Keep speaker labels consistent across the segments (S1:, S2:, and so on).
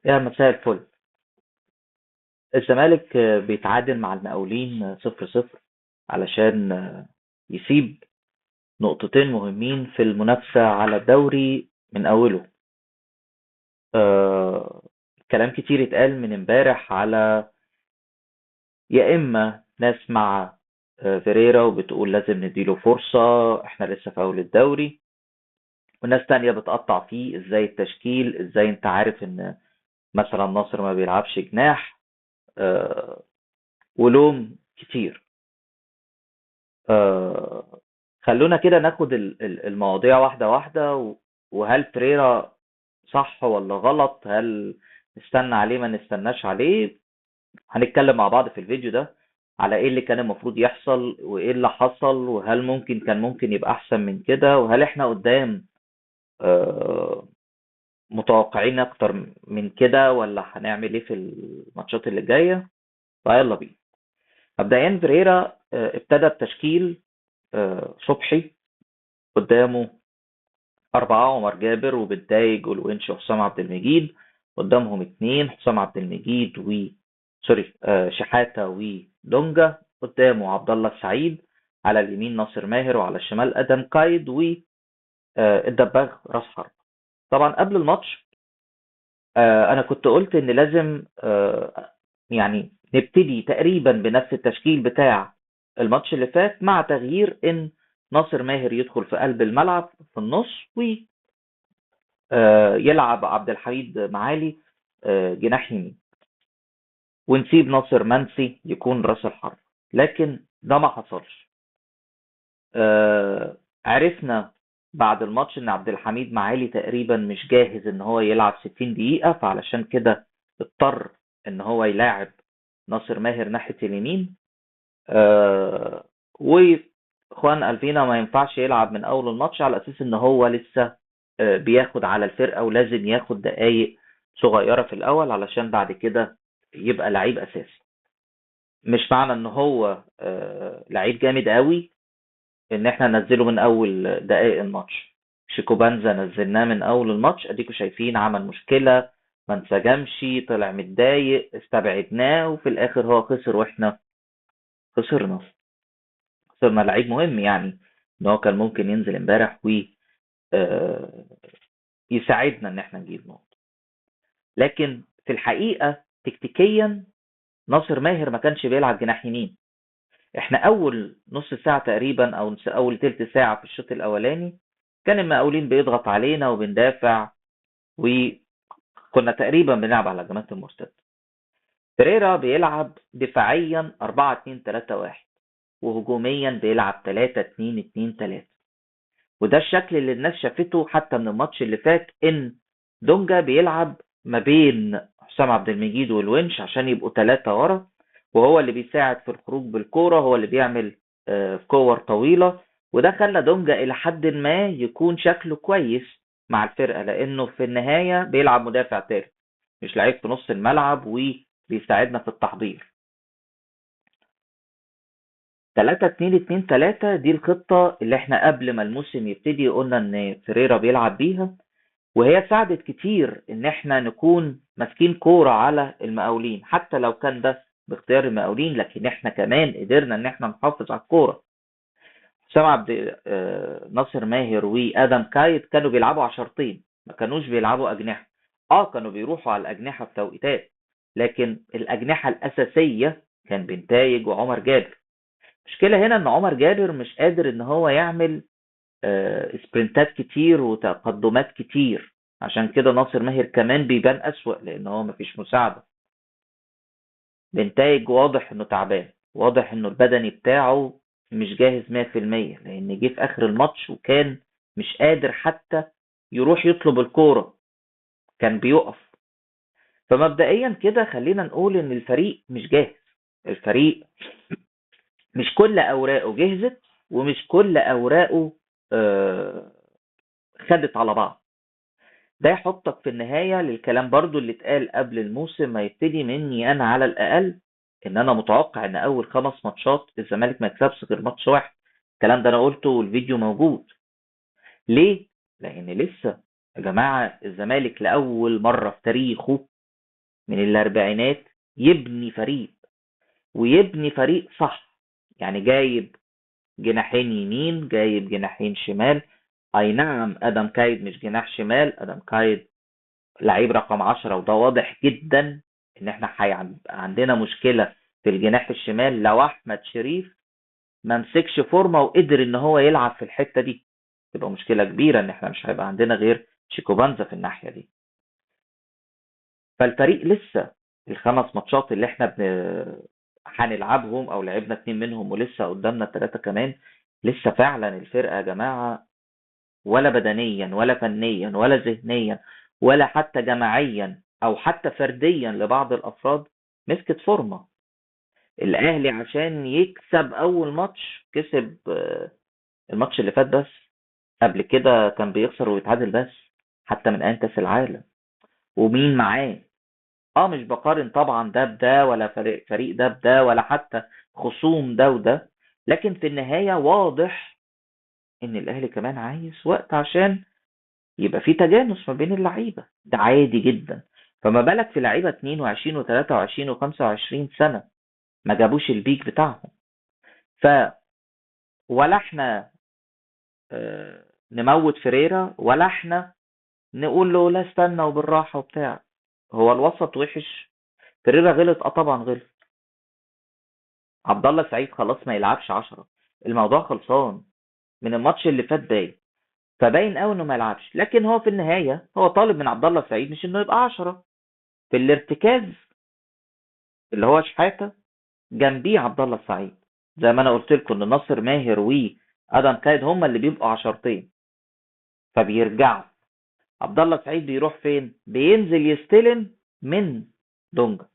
S1: يا مساء الفل. الزمالك بيتعادل مع المقاولين 0-0 علشان يسيب نقطتين مهمين في المنافسة على الدوري من أوله. كلام كتير اتقال من امبارح على يا إما ناس مع فيريرا وبتقول لازم نديله فرصة، احنا لسه في أول الدوري، وناس تانية بتقطع فيه ازاي التشكيل، ازاي انت عارف ان مثلا ناصر ما بيلعبش جناح، ولوم كتير. خلونا كده ناخد المواضيع واحدة واحدة. وهل فريرا صح ولا غلط؟ هل نستنى عليه ما نستناش عليه؟ هنتكلم مع بعض في الفيديو ده على ايه اللي كان المفروض يحصل وايه اللي حصل، وهل كان ممكن يبقى احسن من كده، وهل احنا قدام متوقعين اكتر من كده ولا هنعمل ايه في الماتشات اللي جاية. فيلا بينا. مبدئيا فيريرا ابتدى بتشكيل صبحي قدامه 4، عمر جابر وبالدايج والونش وحسام عبد المجيد، قدامهم 2 حسام عبد المجيد و سوري، شحاتة ودونجا، قدامه عبد الله السعيد، على اليمين ناصر ماهر، وعلى الشمال ادم كايد و الدباغ راس حرب. طبعا قبل الماتش، انا كنت قلت ان لازم نبتدي تقريبا بنفس التشكيل بتاع الماتش اللي فات، مع تغيير ان ناصر ماهر يدخل في قلب الملعب في النص و يلعب عبد الحميد معالي جناح يمين، ونسيب ناصر منسي يكون راس الحرب. لكن ده ما حصلش. عرفنا بعد الماتش ان عبد الحميد معالي تقريبا مش جاهز ان هو يلعب 60 دقيقة، فعلشان كده اضطر ان هو يلاعب ناصر ماهر ناحية اليمين. وخوان ألفينا ما ينفعش يلعب من أول الماتش على أساس إن هو لسه بياخد على الفرقة، ولازم ياخد دقايق صغيرة في الأول علشان بعد كده يبقى لعيب أساسي. مش معنى إن هو لعيب جامد قوي إن إحنا ننزله من أول دقايق الماتش. شيكوبانزا نزلناه من أول الماتش، أديكوا شايفين عمل مشكلة، ما انسجمش، طلع متضايق، استبعدناه، وفي الآخر هو خسر وإحنا خسرنا. خسرنا لعيب مهم، إن هو كان ممكن ينزل امبارح و يساعدنا إن إحنا نجيب نقط. لكن في الحقيقة تكتيكيا ناصر ماهر ما كانش بيلعب جناح يمين. إحنا أول نص ساعة تقريبا أو أول تلت ساعة في الشوط الأولاني كان المقاولين بيضغط علينا وبندافع، وكنا تقريبا بنلعب على هجمات المرتدة. فيريرا بيلعب دفاعيا 4-2-3-1، وهجوميا بيلعب 3-2-2-3، وده الشكل اللي الناس شافته حتى من الماتش اللي فات، إن دونجا بيلعب ما بين حسام عبد المجيد والونش عشان يبقوا 3 ورا، وهو اللي بيساعد في الخروج بالكورة، هو اللي بيعمل كور طويلة، وده خلى دونجا إلى حد ما يكون شكله كويس مع الفرقة، لأنه في النهاية بيلعب مدافع تالت، مش لعيب في نص الملعب وبيساعدنا في التحضير. 3-2-2-3 دي الخطة اللي احنا قبل ما الموسم يبتدي قلنا إن فيريرا بيلعب بيها، وهي ساعدت كتير إن احنا نكون ماسكين كورة على المقاولين، حتى لو كان ده باختيار المقاولين، لكن احنا كمان قدرنا إن احنا نحافظ على الكورة. حسام عبد ناصر ماهر وآدم كايد كانوا بيلعبوا عشرتين، ما كانوش بيلعبوا أجنحة. كانوا بيروحوا على الأجنحة في توقيتات، لكن الأجنحة الأساسية كان بنتايج وعمر جابر. المشكلة هنا إن عمر جابر مش قادر إن هو يعمل سبرنتات كتير وتقدمات كتير، عشان كده ناصر ماهر كمان بيبان أسوأ لأن هو مفيش مساعدة. بنتايج واضح إنه تعبان، واضح إنه البدني بتاعه مش جاهز مية في المية، لأن جه في آخر الماتش وكان مش قادر حتى يروح يطلب الكورة، كان بيقف. فمبدئيا كده خلينا نقول إن الفريق مش جاهز، الفريق مش كل أوراقه جهزت، ومش كل أوراقه خدت على بعض. ده يحطك في النهاية للكلام برضو اللي اتقال قبل الموسم ما يبتدي مني أنا على الأقل، إن أنا متوقع إن أول 5 ماتشات الزمالك ما يكسبش غير ماتش واحد. الكلام ده أنا قلته والفيديو موجود. ليه؟ لأن لسه يا جماعة الزمالك لأول مرة في تاريخه من الاربعينات يبني فريق، ويبني فريق صح. يعني جايب جناحين يمين، جايب جناحين شمال. اي نعم ادم كايد مش جناح شمال، ادم كايد لعيب رقم 10، وده واضح جدا ان احنا عندنا مشكلة في الجناح الشمال لو احمد شريف ما مسكش فورمة وقدر ان هو يلعب في الحتة دي، تبقى مشكلة كبيرة ان احنا مش هيبقى عندنا غير شيكوبانزا في الناحية دي. فالفريق لسه الخمس ماتشات اللي احنا هنلعبهم او لعبنا 2 منهم ولسه قدامنا 3 كمان، لسه فعلا الفرقة يا جماعة ولا بدنيا ولا فنيا ولا ذهنيا ولا حتى جماعيا او حتى فرديا لبعض الافراد مسكت فورمة. الاهلي عشان يكسب اول ماتش كسب الماتش اللي فات بس، قبل كده كان بيخسر ويتعادل بس، حتى من ايام كاس العالم. ومين معاه؟ مش بقارن طبعا ده بده ولا فريق ده بده ولا حتى خصوم ده وده، لكن في النهاية واضح ان الاهلي كمان عايز وقت عشان يبقى في تجانس ما بين اللعيبة، ده عادي جدا. فما بالك في لعيبة 22 و23 و25 سنة ما جابوش البيك بتاعهم. ف ولا احنا نموت فريرة ولا احنا نقول له لا استنى وبالراحة وبتاع. هو الوسط وحش، فريرة غلط، طبعا غلط. عبد الله سعيد خلاص ما يلعبش 10، الموضوع خلصان من الماتش اللي فات باين، فباين قوي انه ما يلعبش. لكن هو في النهاية هو طالب من عبد الله سعيد مش انه يبقى 10 في الارتكاز اللي هو شحاتة جنبيه عبد الله السعيد. زي ما انا قلت لكم ان ناصر ماهر وادم كايد هما اللي بيبقوا 10، فبيرجعوا. عبد الله سعيد بيروح فين؟ بينزل يستلم من دونجا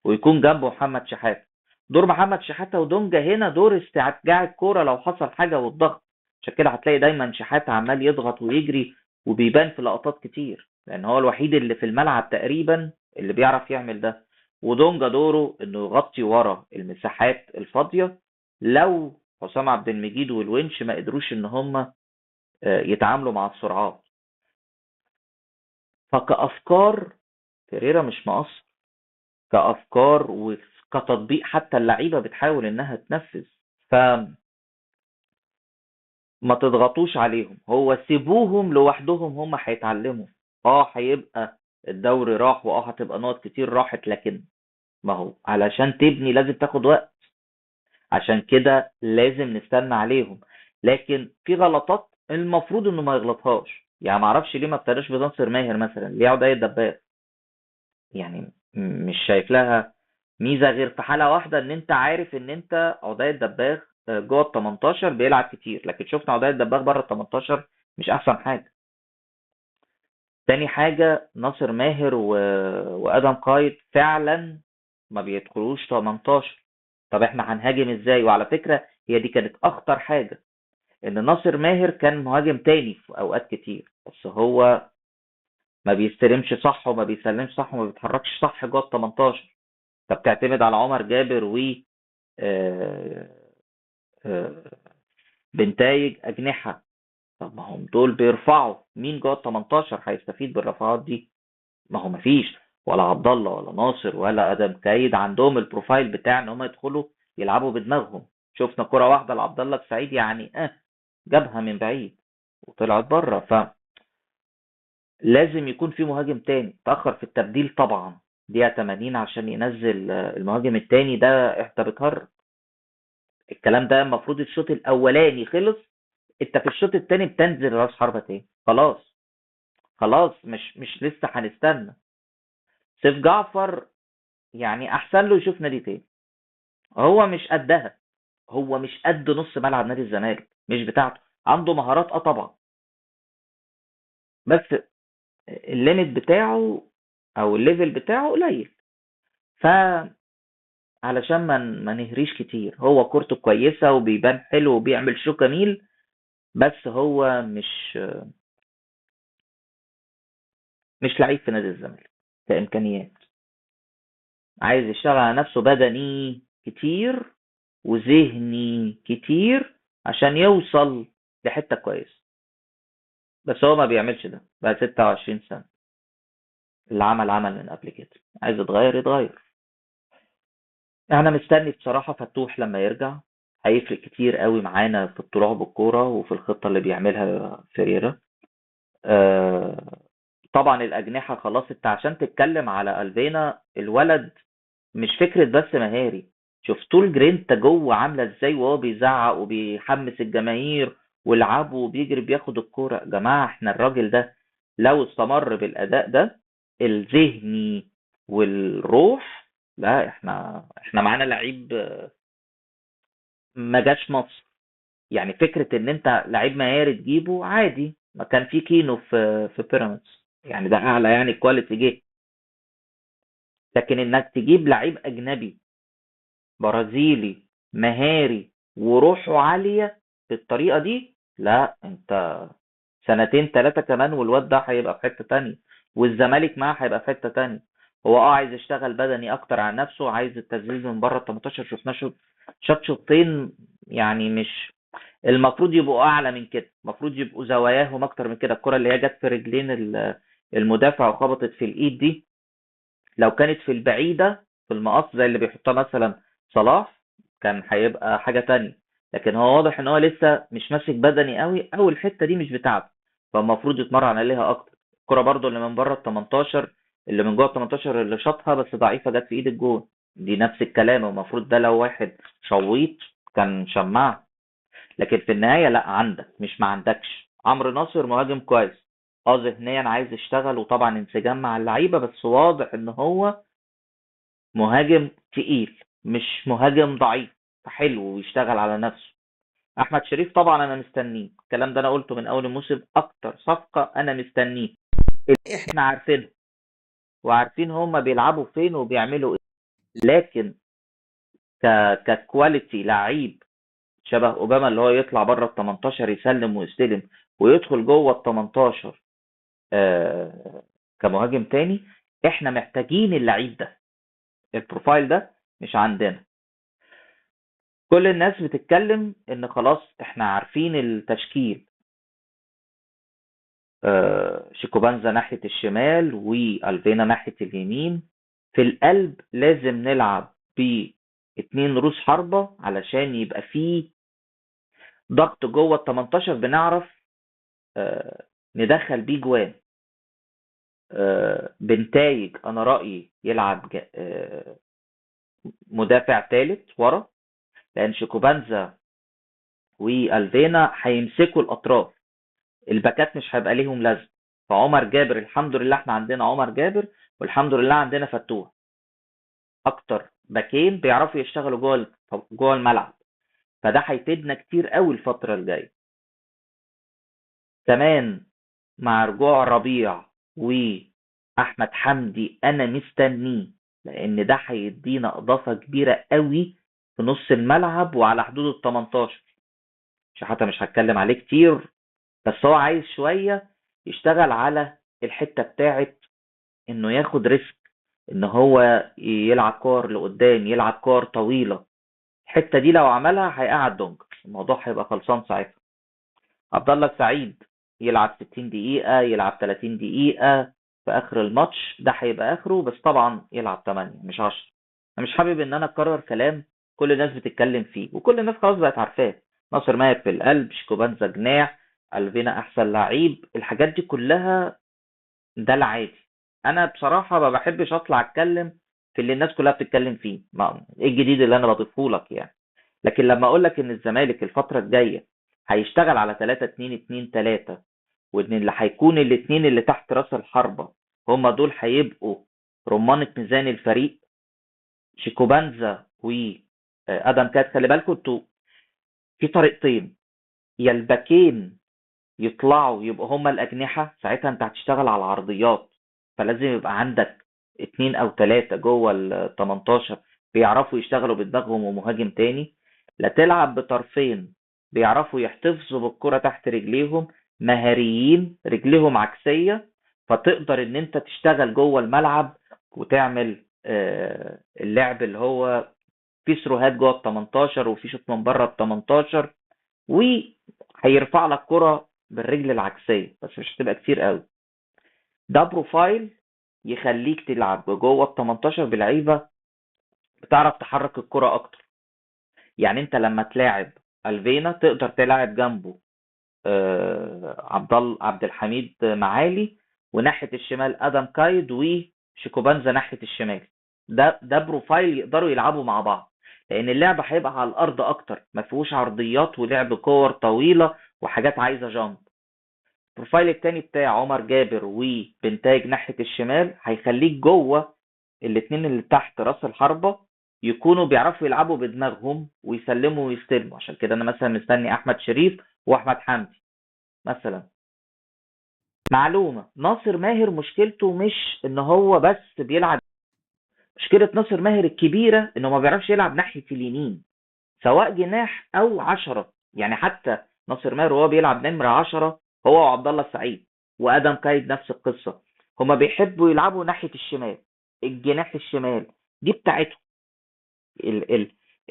S1: ويكون جنبه محمد شحاتة. دور محمد شحاتة ودونجا هنا دور استرجاع الكورة لو حصل حاجة والضغط، عشان كده هتلاقي دايما شحاتة عمال يضغط ويجري وبيبان في لقطات كتير، لان هو الوحيد اللي في الملعب تقريبا اللي بيعرف يعمل ده. ودونجا دوره انه يغطي ورا المساحات الفاضيه لو حسام عبد المجيد والونش ما قدروش ان هم يتعاملوا مع السرعات. فكأفكار فيريرا مش مقصر، كأفكار وكتطبيق حتى اللعيبة بتحاول انها تنفذ. ف ما تضغطوش عليهم، هو سيبوهم لوحدهم، هم هيتعلموا. هيبقى الدوري راح هتبقى نقط كتير راحت، لكن ما هو علشان تبني لازم تاخد وقت، عشان كده لازم نستنى عليهم. لكن في غلطات المفروض انه ما يغلطهاش، يعني ما اعرفش ليه ما ابتداش بناصر ماهر مثلا، ليه عدي الدباغ؟ يعني مش شايف لها ميزة غير في حاله واحدة، ان انت عارف ان انت عدي الدباغ جوه ال 18 بيلعب كتير، لكن شفنا عدي الدباغ بره ال 18 مش احسن حاجة. تاني حاجة ناصر ماهر وادم قايد فعلا ما بيدخلوش 18، طب احنا هنهاجم ازاي؟ وعلى فكرة هي دي كانت اخطر حاجة، ان ناصر ماهر كان مهاجم تاني في اوقات كتير، بس هو ما بيستلمش صح وما بيسلمش صح وما بيتحركش صح جوه ال 18. طب تعتمد على عمر جابر و بنتايج اجنحة، طب ما هم دول بيرفعوا، مين جوه ال 18 هيستفيد بالرفعات دي؟ ما هو مفيش ولا عبد الله ولا ناصر ولا ادم كايد عندهم ال profile بتاع ان هم يدخلوا يلعبوا بدماغهم. شفنا كرة واحدة لعبد الله السعيد يعني جابها من بعيد وطلعت بره. ف لازم يكون في مهاجم تاني. تأخر في التبديل طبعا دقيقة 80 عشان ينزل المهاجم التاني، ده انت بتهرب. الكلام ده المفروض الشوط الاولاني خلص، انت في الشوط التاني بتنزل راس حربة تاني، خلاص خلاص مش لسه هنستنى. سيف جعفر يعني احسن له يشوف نادي تاني، هو مش قدها، هو مش قد نص ملعب نادي الزمالك، مش بتاعته. عنده مهارات طبعا، بس ال limit بتاعه او ال level بتاعه قليل. ف علشان ما نهريش كتير، هو كورته كويسة وبيبان حلو وبيعمل شو جميل، بس هو مش لعيب في نادي الزمالك كامكانيات. عايز يشتغل على نفسه بدني كتير وذهني كتير عشان يوصل لحته كويسة، بس هو ما بيعملش ده. بقى 26 سنة، اللي عمل عمل من قبل كده. عايز يتغير يتغير. انا مستني بصراحة فتوح لما يرجع، هيفرق كتير قوي معانا في الطلوع بالكورة وفي الخطة اللي بيعملها فيريرا. طبعا الاجنحة خلاص، انت عشان تتكلم على الفينا الولد مش فكرة بس مهاري، شفتوا الجرينتا جوه عامله ازاي وهو بيزعق وبيحمس الجماهير ويلعبوا وبيجري بياخد الكورة. يا جماعة احنا الراجل ده لو استمر بالاداء ده الذهني والروح، لا احنا معانا لعيب ما جاش مصر. يعني فكرة ان انت لعيب مهاري تجيبه عادي، ما كان في كينو في بيراميدز، يعني ده اعلى يعني quality جه. لكن انك تجيب لعيب اجنبي برازيلي مهاري وروحه عالية بالطريقة دي، لا انت سنتين ثلاثة كمان والواد ده هيبقى في حتة تانية، والزمالك معاه هيبقى في حتة تانية. هو عايز يشتغل بدني اكتر على نفسه، عايز التسديد من بره ال 18، شفناه شاط شوطين يعني مش المفروض يبقوا اعلى من كده، المفروض يبقوا زواياهم اكتر من كده. الكره اللي هي جت في رجلين المدافع وخبطت في الايد دي، لو كانت في البعيدة في المقص زي اللي بيحطها مثلا صلاح كان هيبقى حاجة تانية، لكن هو واضح ان هو لسه مش ماسك بدني قوي او الحتة دي مش بتاعته، فالمفروض يتمرن عليها اكتر. الكره برضو اللي من بره ال 18، اللي من جوه ال 18 اللي شاطها بس ضعيفة جت في ايد الجون، دي نفس الكلام، المفروض ده لو واحد شويط كان شمعة. لكن في النهاية لا عندك مش ما عندكش. عمرو ناصر مهاجم كويس، ذهنيا عايز يشتغل وطبعا انسجام مع اللعيبة، بس واضح ان هو مهاجم تقيل مش مهاجم ضعيف، فحلو ويشتغل على نفسه. احمد شريف طبعا انا مستنيه، الكلام ده انا قلته من اول الموسم، اكتر صفقة انا مستنيه، احنا عارفينه وعارفين هما بيلعبوا فين وبيعملوا ايه، لكن ك quality لعيب شبه اوباما اللي هو يطلع بره ال 18 يسلم ويستلم ويدخل جوه ال 18 كمهاجم تاني، احنا محتاجين اللعيب ده، ال profile ده مش عندنا. كل الناس بتتكلم ان خلاص احنا عارفين التشكيل، شيكوبانزا ناحية الشمال والفينا ناحية اليمين. في القلب لازم نلعب ب2 رؤوس حربة علشان يبقى فيه ضغط جوه ال 18، بنعرف ندخل بيه جوان. بنتايج انا رأيي يلعب مدافع ثالث ورا، لان شيكوبانزا والفينا هيمسكوا الاطراف، الباكات مش هيبقى ليهم لازمه. فعمر جابر الحمد لله احنا عندنا عمر جابر، والحمد لله عندنا فتوح، اكتر باكين بيعرفوا يشتغلوا جوه الملعب، فده هيفيدنا كتير قوي الفترة الجاية. كمان مع رجوع ربيع واحمد حمدي انا مستنيه، لان ده هيدينا اضافه كبيرة قوي في نص الملعب وعلى حدود ال 18. مش حتى مش هتكلم عليه كتير، بس هو عايز شوية يشتغل على الحتة بتاعت انه ياخد risk، ان هو يلعب كور لقدام، يلعب كور طويلة. الحتة دي لو عملها هيقعد دونج، الموضوع هيبقى خلصان ساعتها. عبد الله السعيد يلعب 60 دقيقة، يلعب 30 دقيقة في اخر الماتش، ده هيبقى اخره، بس طبعا يلعب 8 مش 10. انا مش حابب ان انا اكرر كلام كل الناس بتتكلم فيه وكل الناس خلاص بقت عارفاه. ناصر ماهر في القلب، شيكوبانزا جناح، الفينا احسن لعيب، الحاجات دي كلها ده العادي. انا بصراحة ما بحبش اطلع اتكلم في اللي الناس كلها بتتكلم فيه، ما ايه الجديد اللي انا بضيفه لك يعني. لكن لما اقول لك ان الزمالك الفترة الجاية هيشتغل على 3-2-2-3، وان اللي هيكون الاثنين اللي تحت راس الحربة هما دول هيبقوا رمانه ميزان الفريق، شيكوبانزا وادم كات. خلي بالكم انتوا في طريقتين، يا الباكين يطلعوا يبقوا هما الاجنحة، ساعتها انت هتشتغل على العرضيات، فلازم يبقى عندك 2 أو 3 جوه ال 18 بيعرفوا يشتغلوا بدماغهم ومهاجم تاني. لا تلعب بطرفين بيعرفوا يحتفظوا بالكرة تحت رجليهم، مهاريين، رجليهم عكسية، فتقدر ان انت تشتغل جوه الملعب وتعمل اللعب اللي هو في سروهات جوه ال 18 وفي شوط من بره ال 18، وهيرفع لك كرة بالرجل العكسية، بس مش هتبقى كتير قوي. ده profile يخليك تلعب جوه ال 18 بلعيبه بتعرف تحرك الكرة اكتر. يعني انت لما تلاعب الفينا تقدر تلعب جنبه عبد الحميد معالي، وناحية الشمال ادم كايد وشيكوبانزا ناحية الشمال. ده profile يقدروا يلعبوا مع بعض، لان اللعب هيبقى على الارض اكتر، ما فيهوش عرضيات ولعب كور طويلة وحاجات عايزه jump. ال profile التاني بتاع عمر جابر وبنتاج ناحية الشمال هيخليك جوه الاثنين اللي تحت راس الحربة يكونوا بيعرفوا يلعبوا بدماغهم ويسلموا ويستلموا. عشان كده انا مثلا مستني احمد شريف واحمد حمدي مثلا. معلومة، ناصر ماهر مشكلته مش ان هو بس بيلعب، مشكلة ناصر ماهر الكبيرة انه ما بيعرفش يلعب ناحية اليمين سواء جناح او 10. يعني حتى ناصر ماهر وهو بيلعب نمره 10 هو وعبد الله السعيد وادم كايد نفس القصة، هما بيحبوا يلعبوا ناحية الشمال، الجناح الشمال دي بتاعتهم،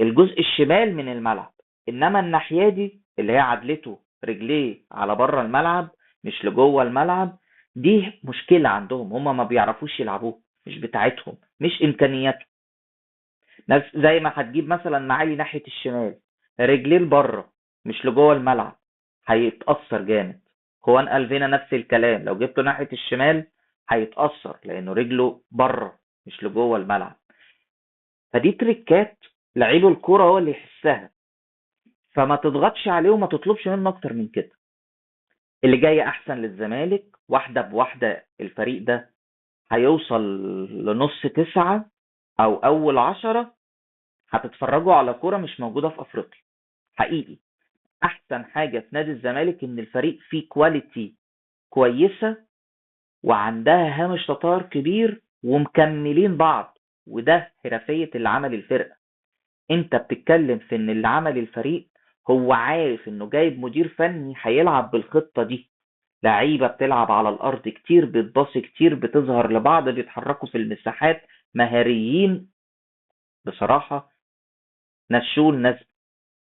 S1: الجزء الشمال من الملعب. انما الناحية دي اللي هي عدلته رجليه على بره الملعب مش لجوه الملعب، دي مشكلة عندهم، هما ما بيعرفوش يلعبوه، مش بتاعتهم، مش امكانياتهم. ناس زي ما هتجيب مثلا معالي ناحية الشمال رجليه لبره مش لجوه الملعب هيتاثر جامد. خوان الفينا نفس الكلام، لو جبته ناحية الشمال هيتاثر لانه رجله بره مش لجوه الملعب. فدي تريكات لعيب الكورة هو اللي يحسها، فما تضغطش عليه وما تطلبش منه اكتر من كده. اللي جاي احسن للزمالك، واحدة بواحدة الفريق ده هيوصل لنص 9 او اول 10، هتتفرجوا على كورة مش موجودة في افريقيا حقيقي. احسن حاجة في نادي الزمالك ان الفريق فيه quality كويسة وعندها هامش تطور كبير ومكملين بعض، وده حرفية اللي عمل الفرقة. انت بتتكلم في ان اللي عمل الفريق هو عارف انه جايب مدير فني هيلعب بالخطة دي، لعيبة بتلعب على الارض كتير، بتباصي كتير، بتظهر لبعض، بيتحركوا في المساحات، مهاريين بصراحة. نشول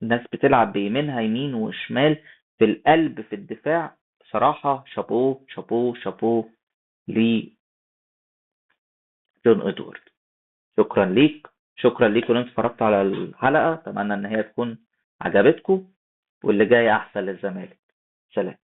S1: ناس بتلعب بيمينها يمين وشمال، في القلب، في الدفاع. بصراحة شابوه شابوه شابوه لجون ادوارد. شكرا ليك، شكرا ليكم ان انتوا اتفرجتوا على الحلقة، اتمنى ان هي تكون عجبتكم، واللي جاي احسن للزمالك. سلام.